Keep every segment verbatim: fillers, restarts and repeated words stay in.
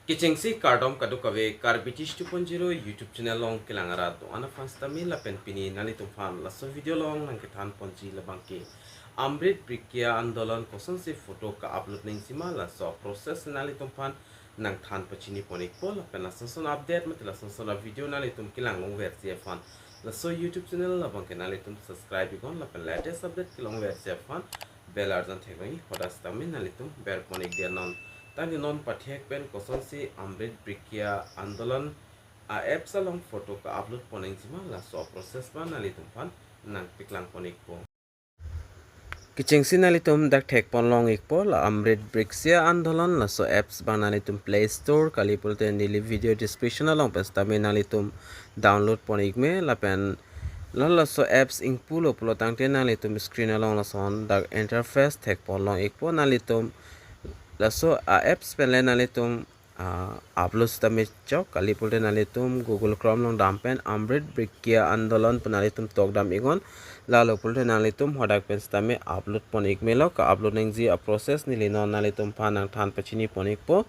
Kechengsi kardom kadokave Karbi Teach two point zero YouTube channel along kelang arat do-an aphan sitame lapen pini nanglitum aphan laso video along nangkethan ponji labangke Amrit Brikya Andolan kosonsi photo ka-upload nangji ma laso process nanglitum aphan nangthan pachini pon ikpo lapen lason son update mate lason son a-video nanglitum kelang longverji aphan laso YouTube channel labangke nanglitum subscribe iknon lapen latest update kelongverji aphan bell arjan theklongji, hadak sitame nanglitum ber pon ikdet non. Tangte non pathek pen kosonsi Amrit Brikya Andolan a-apps along photo ka-upload pon nangji ma laso process abang nanglitum aphan nangpaklang pon ikpo. Kechengsi nanglitum dak thek pon long ikpo la Amrit Brikya Andolan laso apps abang nanglitum Play Store kali pulote neli video description along pen sitame nanglitum download pon ikme lapen la laso apps ingpulo pulo tangte nanglitum screen along lason dak interface thek pon long ikpo. Nanglitum laso a-apps pen le nanglitum ah, upload sitame chok kali pulote nanglitum Google Chrome along dam pen Amrit Brikya Andolan pu nanglitum tok dam iknon. Lalo pulote nanglitum hadak pen sitame upload pon ikmelo. Ka-upload nangji a-process neli non nanglitum aphan nangthan pachini pon ikpo.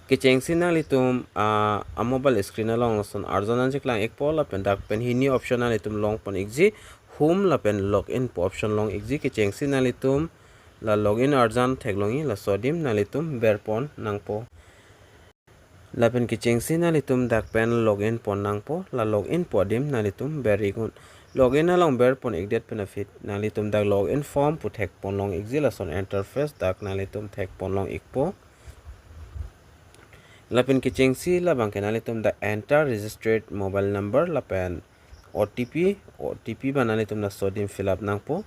Kechengsi nanglitum ah, a-mobile screen along lason arjan nangcheklang ikpo lapen dak pen hini option nanglitum long pon ikji, home lapen login pu option long ikji. Kechengsi nanglitum la login arjan theklongji, laso adim nanglitum ber pon nangpo. Lapen kechengsi nanglitum dak pen login pon nangpo, la login pu adim nanglitum ber iknon. Login along ber pon ikdet pen aphi nanglitum dak login form pu thek pon long ikji, lason interface dak nanglitum thek pon long ikpo. Lapen kechengsi labangke nanglitum dak enter registered mobile number lapen O T P, O T P abang nanglitum laso adim fill up nangpo.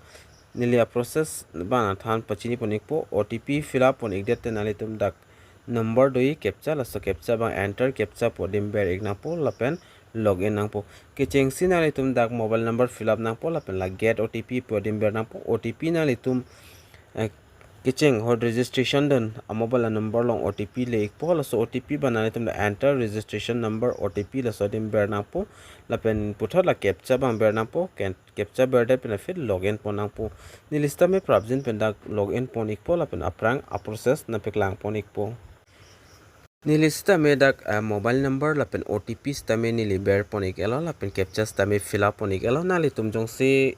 Neli a-process abang nangthan pachini pon ikpo. O T P fill up pon ikdet te nanglitum dak number doji captcha, laso captcha abang enter captcha pu adim ber ik nangpo lapen login nangpo. Kechengsi nanglitum dak mobile number fill up nangpo lapen la get O T P pu adim ber nangpo. O T P nanglitum eh, kecheng ahut registration dun a-mobile number along O T P le ikpo, laso O T P abang nanglitum la enter registration number O T P laso adim ber nangpo lapen puthot la captcha abang ber nangpo. Ken captcha berdet pen aphi login pon nangpo. Neli sitame prapjin pen dak login pon ikpo lapen aphrang a-process nangpaklang pon ikpo. Neli sitame dak ah, mobile number lapen O T P sitame neli ber pon ik-etlo lapen captcha sitame fill up pon ik-etlo. Nanglitum jongsi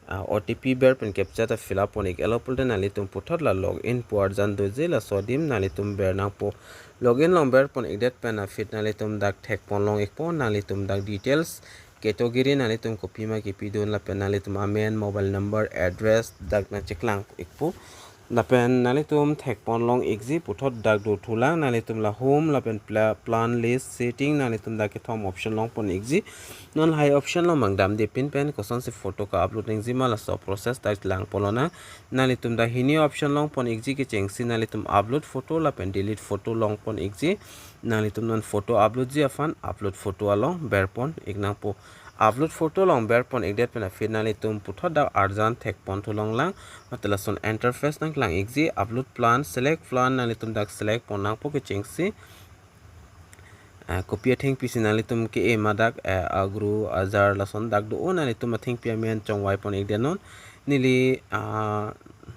ah, O T P ber pen captcha ta fill up pon ik-etlo pulote nanglitum puthot la login pu arjan doji, laso adim nanglitum ber nangpo. Login along ber pon ikdet pen aphi nanglitum dak thek pon long ikpo, nanglitum dak details category nanglitum kopima kepidun lapen nanglitum amen, mobile number, address dak nangcheklang ikpo. Lapen nanglitum thek pon long ikji, puthot dak dothulang, nanglitum la home lapen pla-, plan list setting nanglitum dak kethom option long pon ikji. Non lahai option along abang damde pin pen kosonsi photo ka-upload nangji ma laso process dak lang pon lonang. Nanglitum dak hini option long pon ikji, kechengsi nanglitum upload photo lapen delete photo long pon ikji. Nanglitum non photo upload ji aphan upload photo along ber pon ik nangpo. Upload photo along ber pon ikdet pen aphi nanglitum puthot dak arjan thek pon thu longlang. Mate lason interface nangklang ikji, upload plan, select plan nanglitum dak select pon nangpo, kechengsi ah, kopi athengpi si nanglitum ke-e ma dak eh, agru ajar lason dak do-o, nanglitum athengpi amen chongvai pon ikdet non. Neli ah,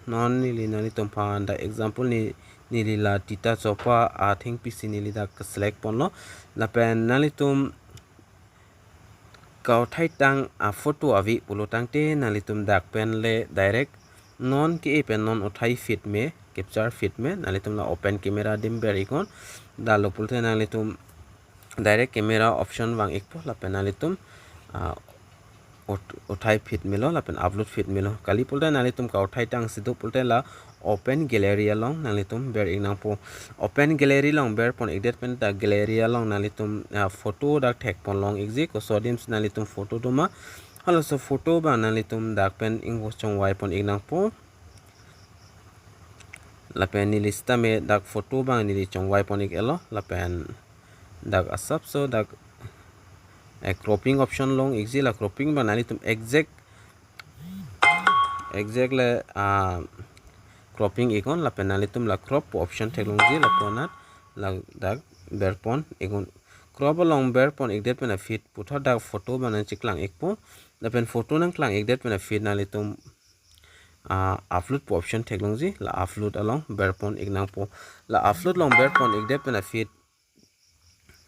non neli nanglitum aphan dak example ni, neli la Tita Chopra athengpi si neli dak select ponlo. Lapen nanglitum kauthai tang a-photo ave pulo tangte nanglitum dak pen le direct non ke-e pen non uthai phit me, capture phit me, nanglitum la open camera adim ber iknon. Dalo pulote nanglitum direct camera option vang ikpo lapen nanglitum ah, ut-, uthai phit melo lapen upload phit melo. Kali pulote nanglitum kauthai tang si do pulote la open gallery along nanglitum ber ik nangpo. Open gallery along ber pon ikdet pen ta gallery along nanglitum ah, photo dak thek pon long ikji, koso adim si nanglitum photo do ma. Halaso photo abang nanglitum dak pen ingvo chongvai pon ik nangpo. Lapen neli sitame dak photo abang neli chongvai pon ik-etlo lapen dak asapso dak eh, cropping option long ikji, la cropping abang nanglitum exact exact le ah, cropping iknon lapen nanglitum la crop pu option theklongji, lapu anat la dak ber pon iknon. Crop along ber pon ikdet pen aphi puthot dak photo abang nangcheklang ikpo. Lapen photo nangklang ikdet pen aphi nanglitum ah, upload pu option theklongji, la upload along berpon iknangpo. La upload along berpon ikdet pen aphi,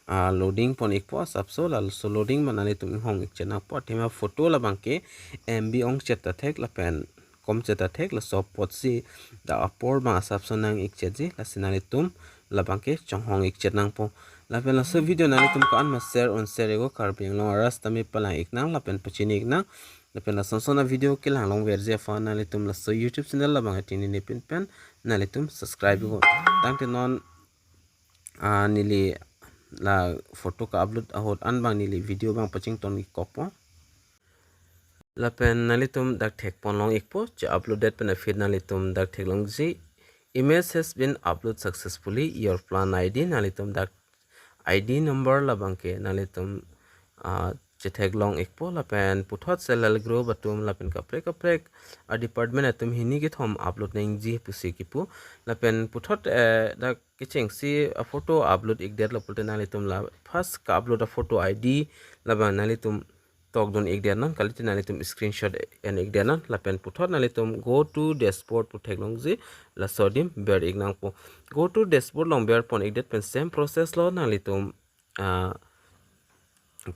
ah, loading pon ikpo asapso, laso loading ma nanglitum inghong ikchet nangpo. Athema photo labangke M B ongchet ta thek lapen komchet ta thek, laso apotsi dak apor abang asapso nang ikchetji, lasi nanglitum labangke chonghong ikchet nangpo. Lapen laso video nanglitum ko-an ma share un share iknon, Karbi Anglong arat sitame palang iknang lapen pachini iknang. Lapen lason son avideo kelang longverji aphan nanglitum laso YouTube channel labang ating nini pin pen nanglitum subscribe iknon. Tangte non, ah, neli la photo ka-upload ahut an abang neli video abang pachington ik kokpo. Lapen nanglitum dak thekpon long ikpo, che-upload det pen aphi nanglitum dak theklongji, "Image has been upload successfully, your plan I D," nanglitum dak I D number labangke nanglitum, ah, chetheklong ikpo. Lapen puthot self help group atum lapen kaprek kaprek a-department atum hini kethom upload nangji pusi kipu. Lapen puthot, eh, dak kechengsi a-photo upload ikdetlo pulote nanglitum la first ka-upload a-photo I D labang nanglitum tokdun ikdetnon, kalite nanglitum screenshot en ikdetnon. Lapen puthot nanglitum go to dashboard pu theklongji, laso adim ber iknangpo. Go to dashboard along berpon ikdet pen same process lo nanglitum, ah,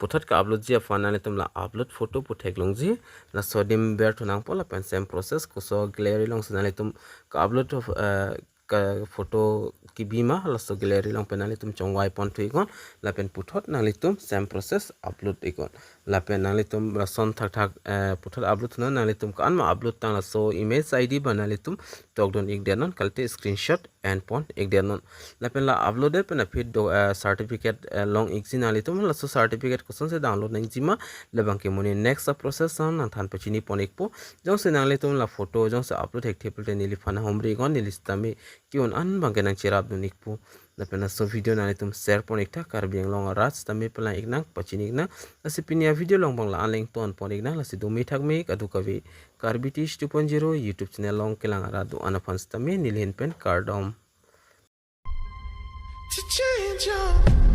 puthot ka-uploadji aphan nanglitum la upload photo pu theklongji, laso adim berthu nangpo. Lapen same process koso gallery alongsi nanglitum ka-upload, eh, ka-photo kebi ma, laso gallery along pen nanglitum chongvai ponthu iknon. Lapen puthot nanglitum same process upload iknon. Lapen nanglitum lason thakthak, eh, puthot upload thunon, nanglitum ko-an ma upload tang laso image I D abang nanglitum tokdun ikdetnon, kalite screenshot enpon ikdetnon. Lapen la upload det pen aphi do, eh, certificate, eh, long ikji, nanglitum laso certificate kosonsi download nangji ma, labangke monit next a-process nangthan pachini pon ikpo. Jongsi nanglitum la photo jongsi upload thekthe pulote neliphan humri iknon, neli sitame ke-un an abangke nangcherapdun ikpo. Lapen laso video nanglitum share pon iktha, Karbi Anglong arat sitame palang iknang, pachini iknang. Lasi pini avideo along abang la-an le ingtonpon iknang, lasi dome thakme kadokave Karbi Tish two point zero YouTube channel along kelang arat do-an aphan sitame neli ahin pen kardom. To change your